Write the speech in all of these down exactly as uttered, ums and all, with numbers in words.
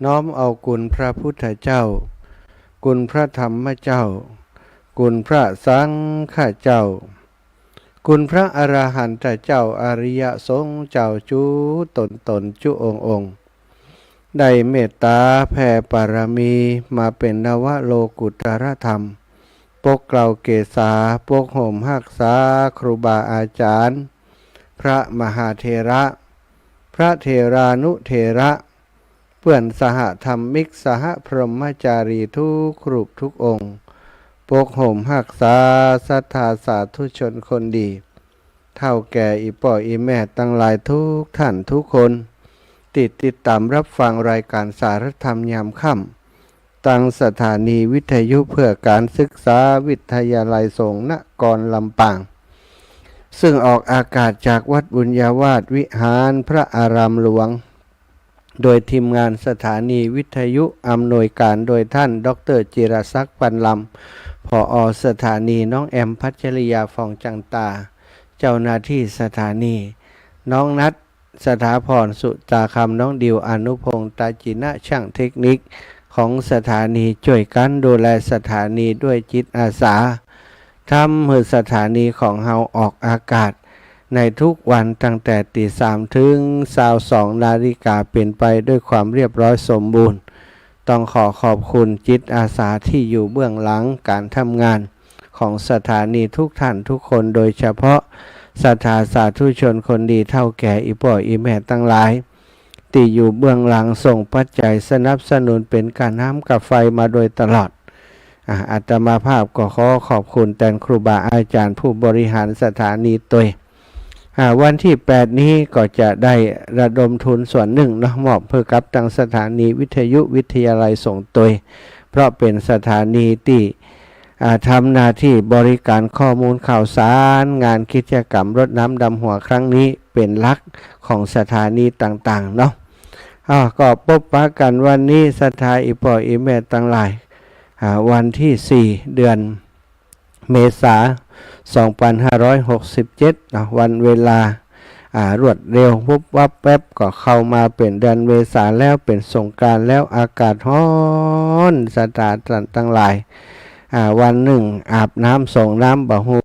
น้อมเอาคุณพระพุทธเจ้า คุณพระธรรมเจ้า คุณพระสังฆเจ้า คุณพระอรหันตเจ้า อริยสงฆ์เจ้าจุ๊ต๋นๆ จุ๊องค์ๆ ได้เมตต๋าแผ่ปารมีมาเป๋นนวโลกุตตรธรรม ปกเกล้าเกษา ปกห่มฮักษาครูบาอาจ๋ารย์ พระมหาเถระ พระเถรานุเถระ เปื้อนสหธรรมิก สหพรหมจารีทุกรูปทุกองค์ ปกห่มฮักษาศรัทธาสาธุชนคนดี เฒ่าแก่อี่ป้ออี่แม่ตังหลายทุกท่านทุกคน ตี้ติดต๋ามฮับฟังรายก๋านสารธรรมยามค่ำ ตางสถานีวิทยุเพื่อการศึกษาวิทยาลัยสงฆ์นครลำปาง ซึ่งออกอากาศจากวัดบุญญาวาสวิหารพระอารามหลวง โดยทีมงานสถานีวิทยุอำนวยก๋านโดยท่านด็อกเตอร์จิรศักดิ์ ปันลำ ผอ.สถานี น้องแอม พัชริยา ฟองจันตา เจ้าหน้าที่สถานี น้องนัท สถาพร สุจาคำ น้องดิว อนุพงษ์ ตาจินะ ช่างเทคนิคของสถานี จ้วยกั๋นดูแลสถานีด้วยจิตอาสา ทำหื้อสถานีของเฮาออกอากาศในทุกวันตั้งแต่ตี๋สามเถิงซาวสองนาฬิกา เป๋นไปด้วยความเรียบร้อยสมบูรณ์ ต้องขอขอบคุณจิตอาสาตี้อยู่เบื้องหลังก๋านทำงานของสถานีทุกท่านทุกคน โดยเฉพาะศรัทธาสาธุชนคนดี เฒ่าแก่อี่ป้ออี่แม่ตังหลาย ตี้อยู่เบื้องหลังส่งปัจจัยสนับสนุนเป๋นก้าน้ำก้าไฟมาโดยตลอด อ่า อาตมาภาพก็ขอขอบคุณแตนครูบาอาจ๋ารย์ผู้บริหารสถานีตวย อ่า วันตี้แปดนี้ก็จะได้ระดมทุนส่วนนึ่งเนาะ มอบหื้อกับตางสถานีวิทยุวิทยาลัยสงฆ์ตวย เพราะเป๋นสถานีตี้ อ่า ทำหน้าตี้บริการข้อมูลข่าวสาร งานกิจกรรมรดน้ำดำหัวครั้งนี้เป๋นหลักของสถานีต่างๆ เนาะ อ่า ก็ปบปะกั๋นวันนี้ศรัทธาอี่ป้ออี่แม่ตังหลาย อ่า วันตี้สี่ เดือนเมษา สองปันห้าร้อยหกสิบเจ็ด เนาะ วันเวลา อ่า รวดเร็ว วุบวับแวบ ก็เข้ามาเป๋นเดือนเมษาแล้ว เป๋นสงกรานต์แล้ว อากาศฮ้อน ศรัทธาตังหลาย อ่า วันนึ่งอาบน้ำสองน้ำบ่ฮู้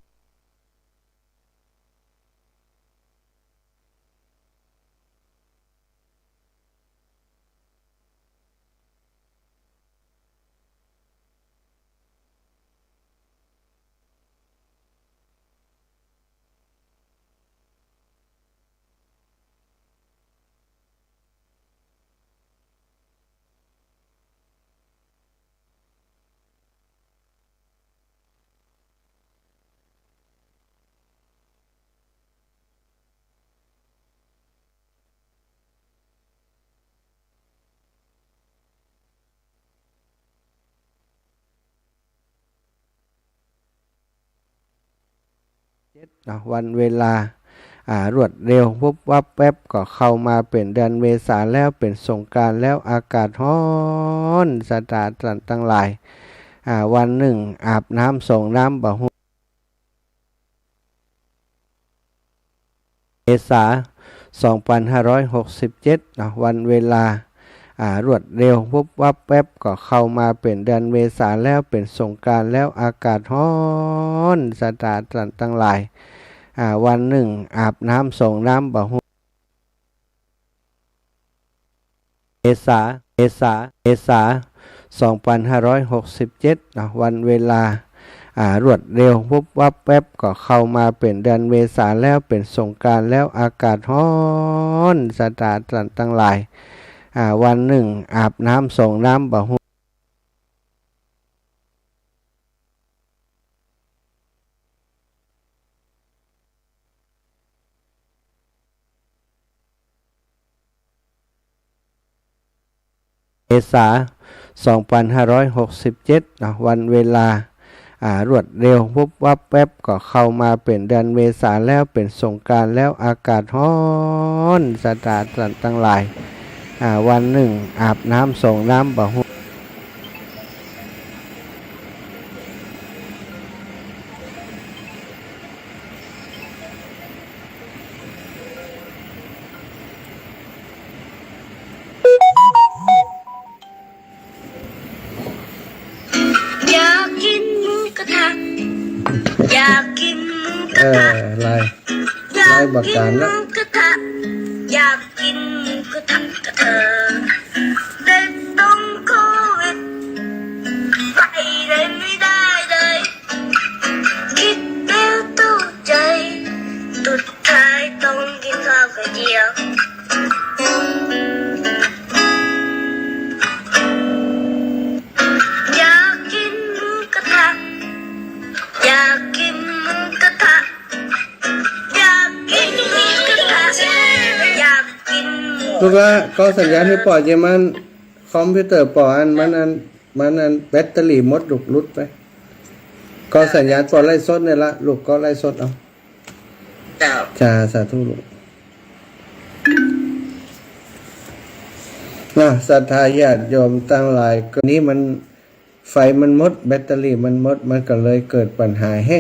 เจ็ด เนาะ วันเวลา อ่า รวดเร็ว วุบวับแวบ ก็เข้ามาเป๋นเดือนเมษาแล้ว เป๋นสงกรานต์แล้ว อากาศฮ้อน ศรัทธาตังหลาย อ่า วันนึ่งอาบน้ำสองน้ำบ่ฮู้ เมษา สองปันห้าร้อยหกสิบเจ็ด เนาะ วันเวลา อ่า รวดเร็ว วุบวับแวบ ก็เข้ามาเป๋นเดือนเมษาแล้ว เป๋นสงกรานต์แล้ว อากาศฮ้อน ศรัทธาตังหลาย อ่า วันนึ่งอาบน้ำสองน้ำบ่ฮู้ เมษา เมษา เมษา สองปันห้าร้อยหกสิบเจ็ด เนาะ วันเวลา อ่า รวดเร็ว วุบวับแวบ ก็เข้ามาเป๋นเดือนเมษาแล้ว เป๋นสงกรานต์แล้ว อากาศฮ้อน ศรัทธาตังหลาย อ่า วันนึ่งอาบน้ำสองน้ำบ่ฮู้ เมษา สองปันห้าร้อยหกสิบเจ็ด เนาะ วันเวลา อ่า รวดเร็ว วุบวับแวบ ก็เข้ามาเป๋นเดือนเมษาแล้ว เป๋นสงกรานต์แล้ว อากาศฮ้อน ศรัทธาตังหลาย อ่า วันนึ่งอาบน้ำสองน้ำบ่ฮู้ เออ ไลน์ ไลน์บอกก๋านละ อยากกินหมูกระทะ อยากกินหมูกระทะกับเธอ แต่ต้องโควิด ไปไหนไม่ได้เลย คิดแล้วตกใจ สุดท้ายต้องกินข้าวไข่เจียว อยากกินหมูกระทะ อยากกินหมูกระทะ อยากกินหมูกระทะ อยากกินหมู ลูกละ ก็สัญญาณหื้อป่อเยอรมัน คอมพิวเตอร์ป่ออัน มันอัน มันอันแบตเตอรี่หมดลูก หลุดไป ก็สัญญาณป่อไลฟ์สดเนี่ยละ ลูกก็ไลฟ์สดเอา เจ้า จ้า สาธุลูก นะ ศรัทธาญาติโยมตังหลาย ก็นี้มัน ไฟมันหมด แบตเตอรี่มันหมด มันก็เลยเกิดปัญหาแฮะ